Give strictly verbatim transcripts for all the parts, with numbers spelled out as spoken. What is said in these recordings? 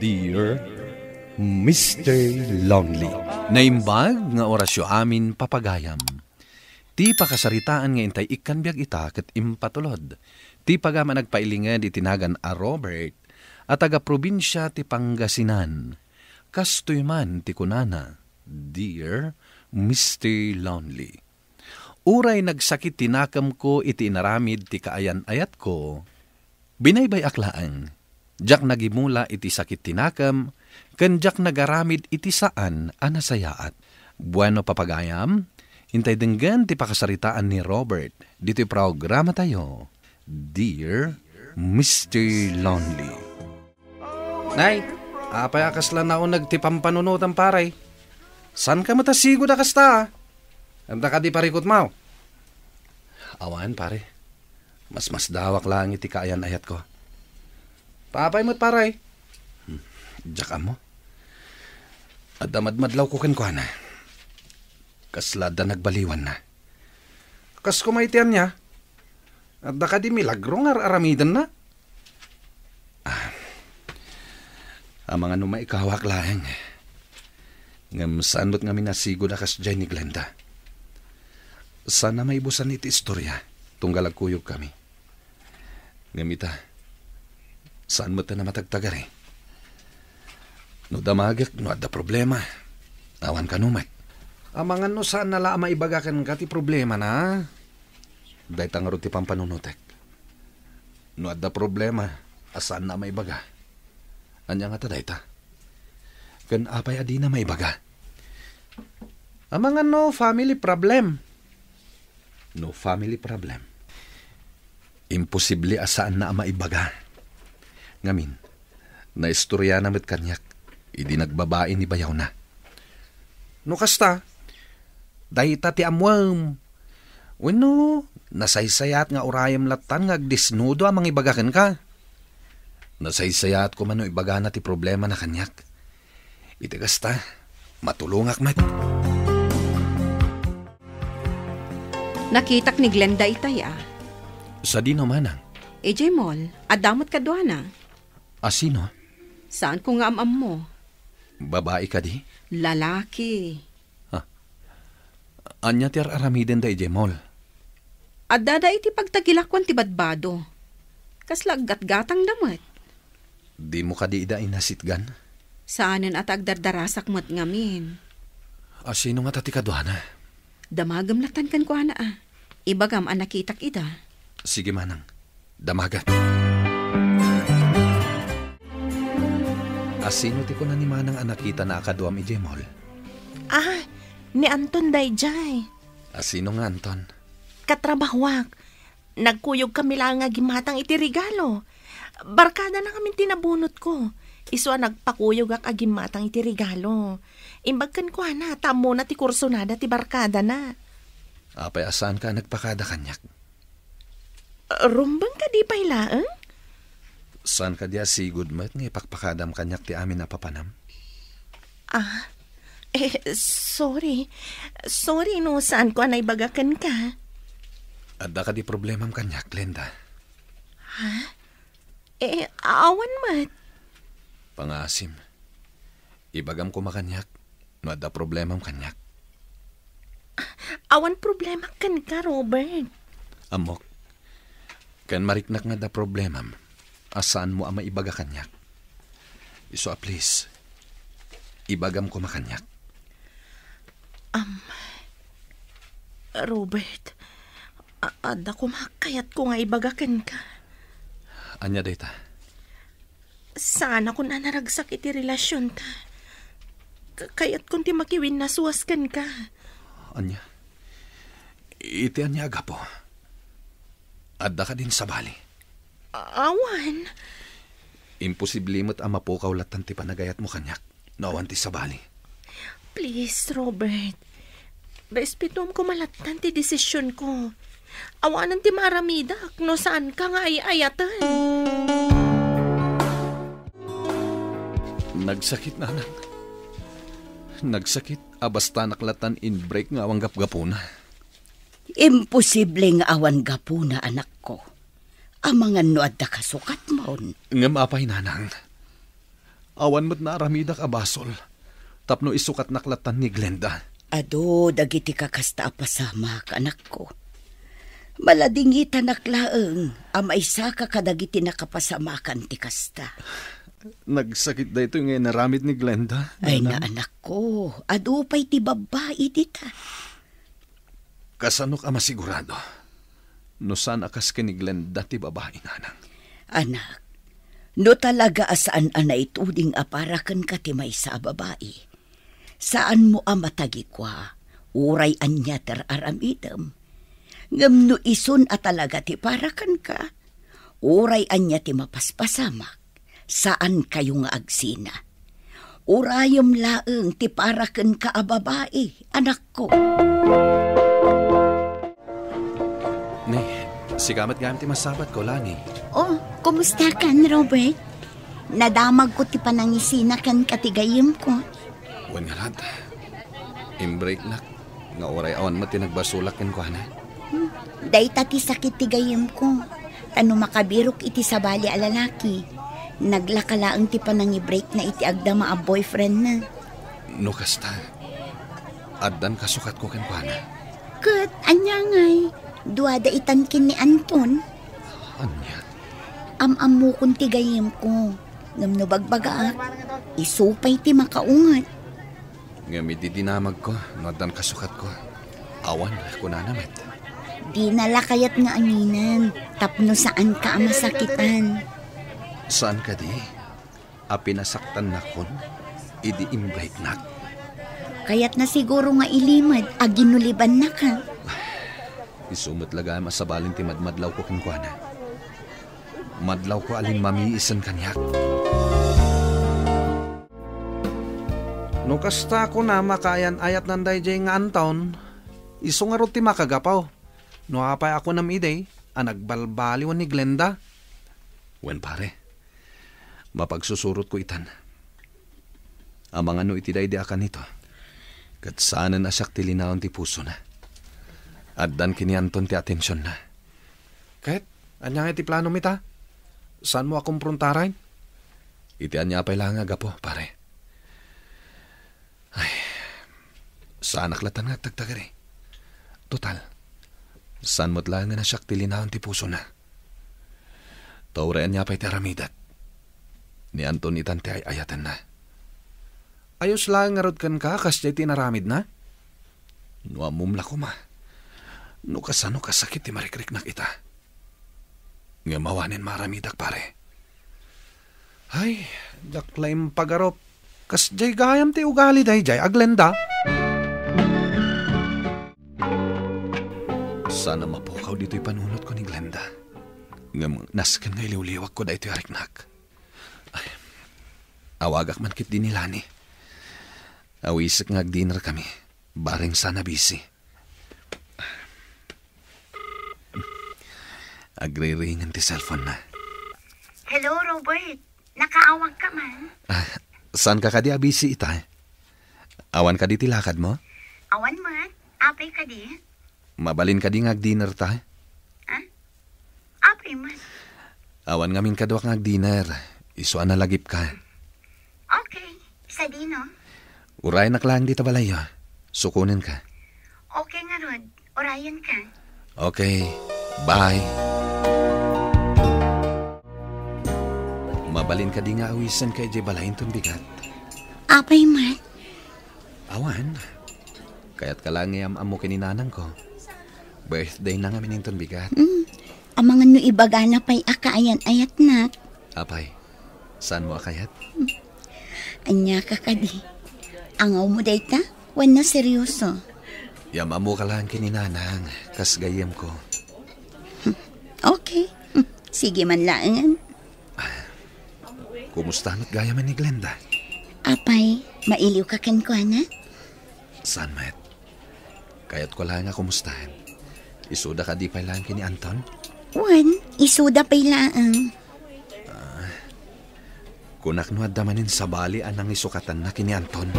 Dear Mister Lonely. Naimbag nga orasyo amin, papagayam. Ti pakasaritaan nga intay ikkan biag ita ket impatulod ti pagam a nagpailinged iti nagan a Robert a taga-probinsia ti Pangasinan. Kastoy man ti kunana, "Dear Mister Lonely, uray nagsakit ti nakemko iti inaramid ti kaayan-ayatko, binaybay-ak laeng. Diak nagimula iti sakit ti nakem, ken diak nagaramid iti saan a nasayaat." Bueno, papagayam, intay denggen ti pakasaritaan ni Robert ditoy programatayo, Dear Mister Lonely. Nay, apay a kasla nauneg ti pampanunotam, pare? Saanka met a sigud a kasta, a? Adda kadi parikutmaw? Awan, pare. Masmasdawak laeng iti kaayan-ayatko. Apay met, pare? Hmm, diak ammo. Adda madmadlawko kenkuana. Kasla adda nagbaliwanna. Kas koma iti ania? Adda kadi milagro nga ar-aramidenna? Ah, amangan no maikawak laeng. Ngem saan met ngamin a sigud a kasdiay ni Glenda. Saan a maibusan iti istoria, tunggal agkuyogkami. Ngem ita, saan met a matagtagari. No damagek, no adda problema, awan kano met. Amangan no saan na la a maibaga kenka ti problemana. Dayta ngarud ti pampanunotek. No adda problema a saan na a maibaga, ania ngata dayta? Ken apay a dina maibaga? Amangan no family problem. No family problem, imposible a saan na a maibaga. Ngamin, naistoriana met kaniak idi nagbabai ni bayawna. No kasta, dayta ti ammoem. Wenno, nasaysayaat nga urayem lattan nga agdesnudo a mangibaga kenka? Nasaysayaat koma no ibagana ti problemana kaniak. Iti kasta, matulongak met. Nakitak ni Glenda itay a. Sadino manang? Idiay mall, adda met kaduana. A sino? Saanko nga am-ammo. Babai kadi? Lalaki. Ha? Ania ti ar-aramidenda idiay mall? Addada iti pagtagilakuan ti badbado. Kasla aggatgatangda met. Dimo kadi ida inasitgan? Saanen a ta agdardarasak met ngamin. A sino ngata ti kaduana? Damagem lattan kenkuana a. Ibagam a nakitak ida. Sige manang. Damagak. A sino ti kuna ni manang a nakitana a kaduam idiay mall? Ah, ni Anton daydiay. A sino nga Anton? Katrabahoak. Nagkuyogkami laeng a gimmatang iti regalo. Barkadana ngamin ti nabunotko. Isu a nagpakuyogak a gimmatang iti regalo. Imbag kenkuana, ta ammona ti kursonada ti barkadana. Apay a saanka a nagpakada kaniak? Rumbeng kadi pay laeng? Saan kadi a sigud met nga ipakpakadam kaniak ti amin a papanam? Ah, eh, sorry. Sorry no saanko a naibaga kenka. Adda kadi problemam kaniak, Glenda? Ha? Eh, awan met. Pangaasim. Ibagam koma kaniak no adda problemam kaniak. Awan problema kenka, Robert. Ammok. Ken mariknak nga adda problemam a saanmo a maibaga kaniak. Isu a please, ibagam koma kaniak. Am, Robert, a-, adda koma kayatko nga ibaga kenka. Ania dayta? Saanakon a naragsak iti relasionta. Ka-, kayatkon ti makiwinnasuas kenka. Ania? Iti ania a gapu? Adda kadin sabali? A-, awan. Imposible met a mapukaw lattan ti panagayatmo kaniak no awan ti sabali. Please, Robert. Respetoam koma lattan ti desisionko. Awanen ti maaramidak no saanka nga ay-ayaten. Nagsakit, nanang. Nagsakit a bastanak lattan in-break nga awan gapgapuna. Imposible nga awan gapuna, anakko. Amangan no adda kasukatmon. Ngem apay, nanang? Awan met naaramidak a basol tapno isukatnak lattan ni Glenda. Adu dagiti kakasta a pasamak, anakko. Maladingitanak laeng a maisaka kadagiti nakapasamakan ti kasta. Nagsakit daytoy nga inaramid ni Glenda, Ay, nanang. Anakko, adu pay ti babbai dita. Kasanok a masigurado no saan a kas ken ni Glenda ti babai, nanang? Anak, no talaga a saan a naituding a para kenka ti maysa a babai, saanmo a matagikua uray ania ti ar-aramidem. Ngem no isun a talaga ti para kenka, uray ania ti mapaspasamak, saankayo nga agsina. Urayem laeng ti para kenka a babai, anakko. Ni, sika met gayam ti masabatko, Lani. Oh, kumusta kan, Robert? Nadamagko ti panangisina kenka ti gayyemko. Wen ngarud, imbreaknak nga uray awan met ti nagbasolak kenkuana. Hmm, dayta ti sakit ti gayyemko. Ta no makabirok iti sabali a lalaki, naglaka laeng ti panangibreakna iti agdama a boyfriendna. No kasta, addan kasukatko kenkuana. Ket ania ngay, duada itan ken ni Anton? Ania? Am-ammokon ti gayyemko. Ngem no bagbagaak, isu pay ti makaunget. Ngem idi dinamagko no addan kasukatko, awan, kunana met. Dina la kayat nga aminen tapno saanka a masakitan. Saan kadi a pinasaktannakon idi imbreaknak? Kayatna siguro nga ilimed a ginulibannaka. Isu met la gayam a sabalin ti madmadlawko kenkuana. Madlawko a limmamiisen kaniak. No kasta a kunam a kaayan-ayatnan daydiay nga Anton, isu ngarud ti makagapu. No apay a kunam idi a nagbalbaliwen ni Glenda? Wen, pare, mapagsusurotko itan. Amangan no iti daydi a kanito, ket saanen a siak ti linaon ti pusona. Addan ken ni Anton ti atensionna. Ket, ania nga iti planom ita? Saanmo a komprontaran? Iti ania pay laeng a gapu, pare. Ay, saanak latan nga agtagtagari. Total, saan met laengen a siak ti linaon ti pusona. Ta uray ania pay ti aramidek, ni Anton itan ti ay-ayatenna. Ayos laeng ngarud kenka kasdiay ti inaramidna? No ammom la koma, no kasano kasakit ti marikriknak ita. Ngem awanen maaramidak, pare. Ay, diak la impagarup. Kasdiay gayam ti ugali daydiay a Glenda. Saan a mapukaw ditoy panunotko ni Glenda. Ngem nasken nga iliwliwakko daytoy a riknak. Ay, awagak man ketdi ni Lani. Awisek nga agdinerkami. Bareng saan a busy. Agriringen ti cellphone-na. Hello, Robert. Nakaawagka man? Ah, saan ka kadi a busy ita? Awan kadi ti lakadmo? Awan met. Apay kadi? Mabalin kadi nga agdinner ta? Ah? Apay met? Awan ngamin kaduak nga agdinner. Isu a nalagipka. Okay. Sadino? Urayenak laeng dita balayyo. Sukonenka. Okay ngarud. Urayenka. Okay. Bye. Mabalin kadi nga awisenka idiay balay inton bigat? Apay met? Awan. Kayatka laeng nga am-ammo ken ni nanangko. Birthday-na ngamin inton bigat. Mm. Amangan no ibagana pay a kaayan-ayatnak. Apay, saanmo a kayat? Ania ka kadi? Angawmo dayta? Wenno seryoso? Yam-ammoka laeng ken ni nanang, kas gayyemko. Okay. Sige man laengen. Kumusta met gayam ni Glenda? Apay, mailiwka kenkuana? Saan met? Kayatko laeng a kumustaen. Isuda kadi pay laeng ken ni Anton? Wen, isuda pay laeng. Ah, kunak no adda manen sabali a nangisukatanna ken ni Anton.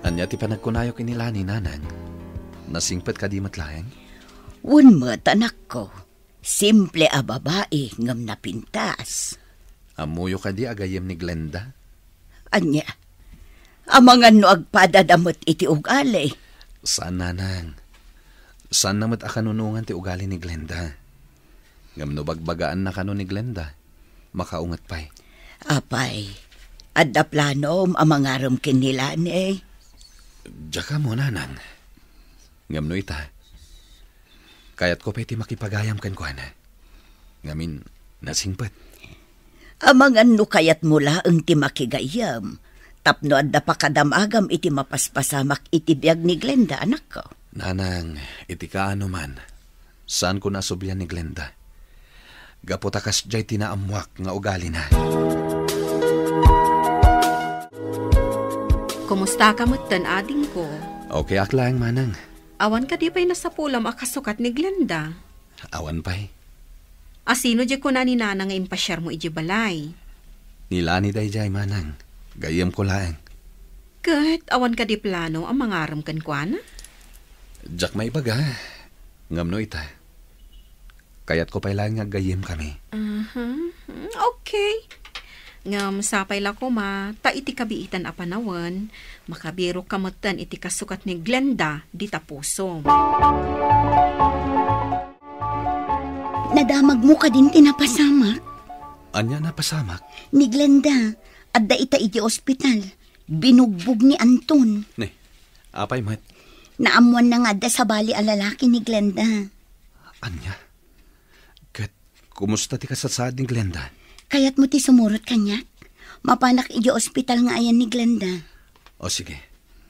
Ania ti panagkunayo ken ni Lani, nanang? Nasingpet kadi met laeng? Wen met, anakko. Simple a babai ngem napintas. Ammoyo kadi a gayyem ni Glenda? Ania? Amangan no agpadada met iti ugali. Saan, nanang. Saanna met a kanunongan ti ugali ni Glenda. Ngem no bagbagaanna kano ni Glenda, makaunget pay. Apay, adda planom a mangarem ken ni Lani? Diak ammo, nanang. Ngem no ita, kayatko pay ti makipagayam kenkuana. Ngamin, nasingpet. Amangan no kayatmo laeng ti makigayyem, tapno adda pakadamagam iti mapaspasamak iti biag ni Glenda, anakko. Nanang, iti kaano man, saanko a sublian ni Glenda. Gapu ta kasdiay ti naammuak nga ugalina. Kumusta ka metten, adingko? Okay ak laeng, manang. Awan kadi pay nasapulam a kasukat ni Glenda? Awan pay. A sino diay kuna ni Nana nga impasiarmo idiay balay? Ni Lani daydiay, manang. Gayyemko laeng. Ket awan kadi plano a mangarem kenkuana? Diak maibaga. Ngem no ita, kayatko pay laeng nga aggayyemkami. Aha. Hmm, okay. Ngem sapay la koma, ta iti kabiitan a panawen, makabirokka metten iti kasukat ni Glenda dita pusom. Nadamagmo kadin ti napasamak? Ania napasamak? Ni Glenda, adda ita iti ospital. Binugbog ni Anton. Ne, apay met? Naammuanna nga adda sabali a lalaki ni Glenda. Ania? Ket kumusta ti kasasaad ni Glenda? Kayatmo ti sumurot kaniak? Mapanak idiay ospital nga ayan ni Glenda. O sige,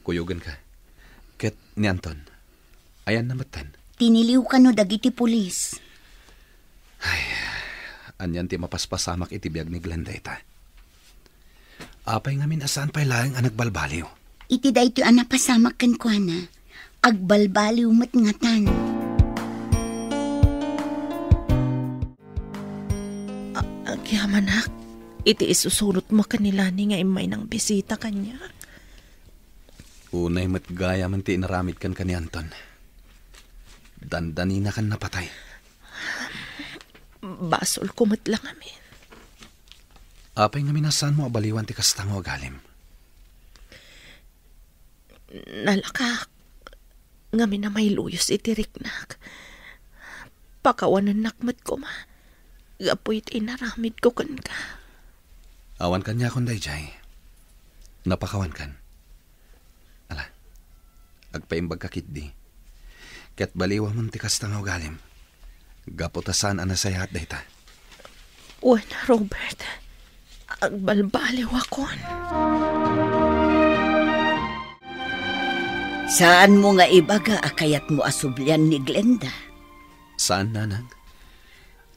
kuyogenka. Ket ni Anton, ayanna metten? Tiniliw kano dagiti pulis. Ay, anian ti mapaspasamak iti biag ni Glenda ita? Apay ngamin a saan pay laeng a nagbalbaliw? Iti daytoy a napasamak kenkuana, agbalbaliw met ngatan. A-, agyamanak, iti isusurotmo ken ni Lani nga immay nangbisita kaniak. Unay met gayamen ti inaramidkan ken ni Anton. Dandaninakan napatay. Basolko met la ngamin. Apay ngamin a saanmo a baliwan ti kasta nga ugalim? Nalakak ngamin a mailuyos iti riknak. Pakawanennak met koma gapu iti inaramidko kenka. Awan kaniakon daydiay. Napakawankan. Ala, agpaimbagka ketdi. Ket baliwamon ti kasta nga ugalim. Gapu ta saan a nasayaat dayta. Wen, Robert, agbalbaliwakon. Saanmo nga ibaga a kayatmo a sublian ni Glenda? Saan, nanang.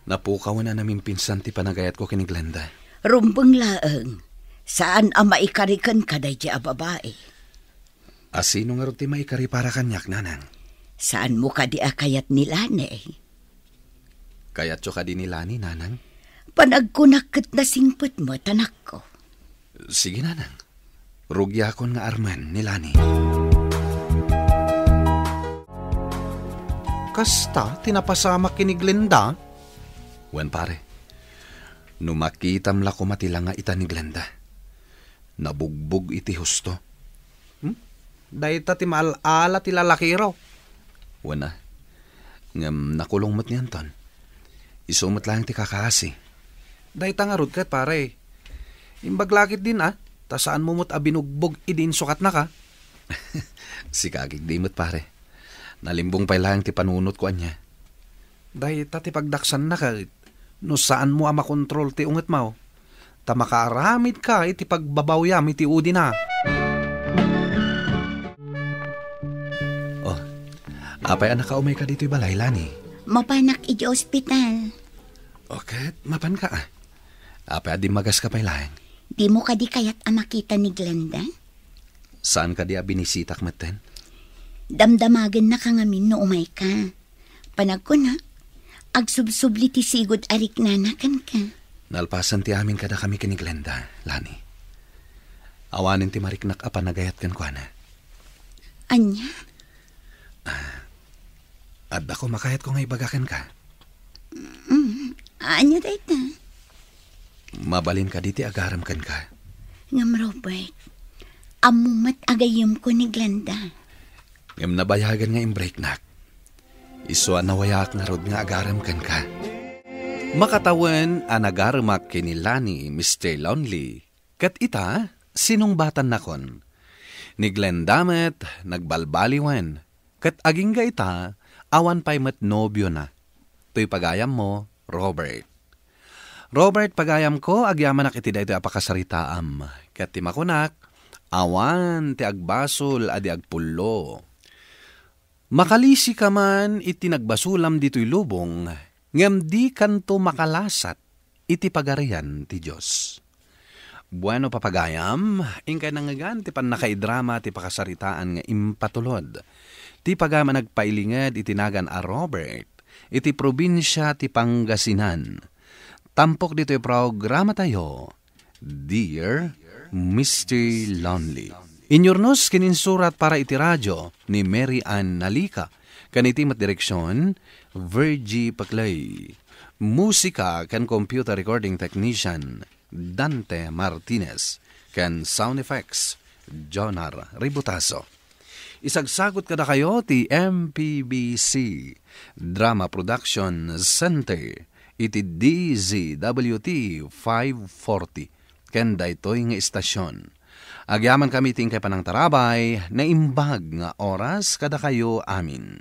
Napukawen a namimpinsan ti panagayatko ken ni Glenda. Rumbeng laeng, saan a maikari kenka daydiay a babai. A sino ngarud ti maikari para kaniak, nanang? Saanmo kadi a kayat ni Lani? Kayatyo kadi ni Lani, nanang? Panagkunak ket nasingpet met, anakko. Sige, nanang. Rugiakon nga armen ni Lani. Kasta ti napasamak ken ni Glenda? Wen, pare. No makitam la koma ti langa ita ni Glenda. Nabugbog iti husto. Hmm? Dayta ti maal-ala ti lalakiro. Wen a. Ngem nakulong met ni Anton. Isu met laeng ti kakaasi. Dayta ngarud ket, pare. Imbag la ketdin a, ta saanmo met a binugbog idi insukatnak a. Sika ketdi met, pare. Nalimbong pay laeng ti panunotko ania. Dayta ti pagdaksanna ket no saanmo a makontrol ti ungetmo, ta makaaramidka iti pagbabawyam iti udina. Oh, apay a nakaumayka ditoy balay, Lani? Mapanak iti ospital. O ket, mapanka a. Apay a dimmagaska pay laeng? Dimo kadi kayat a makita ni Glenda? Saan kadi a binisitak metten? Damdamagennaka ngamin no umayka. Panagkunak, agsubsubli ti sigud a riknana kenka. Nalpasen ti amin kadakami ken ni Glenda, Lani. Awanen ti mariknak a panagayat kenkuana. Ania? Ah, adda koma kayatko nga ibaga kenka. Mm, ania dayta? Mabalin kadi ti agarem kenka? Ngem, Robert, ammo met a gayyemko ni Glenda. Ngem nabayagen nga imbreaknak. Isu a nawayaak ngarud nga agarem kenka. Makatawen a nagaremak ken ni Lani, Mister Lonely, ket ita, sinungbatannakon. Ni Glenda met, nagbalbaliwen. Ket agingga ita, awan pay met nobiona. Toy pagayammo, Robert. Robert, pagayamko, agyamanak iti daytoy a pakasaritaam. Ket ti makunak, awan ti agbasol a di agpullo. Makalisika man iti nagbasolam ditoy lubong, ngem dikanto makalasat iti Pagarian ti Dios. Bueno, papagayam, inkay nangngegan ti pannakaidrama ti pakasaritaan nga impatulod. Ti pagayam a nagpailinged iti nagan a Robert, iti probinsia ti Pangasinan. Tampok ditoy programatayo, Dear Mister Lonely. Inyurnos ken insurat para iti radio ni Mary Ann Nalica, ken iti met direksion, Virgie Paclay. Musika ken computer recording technician, Dante Martinez, ken sound effects, Jonar Ributaso. Isagsagot kadakayo ti M P B C Drama Production Center iti D Z W T five forty ken daytoy nga istasyon. Agyamankami ti inkay panangtarabay, naimbag nga oras kadakayo amin.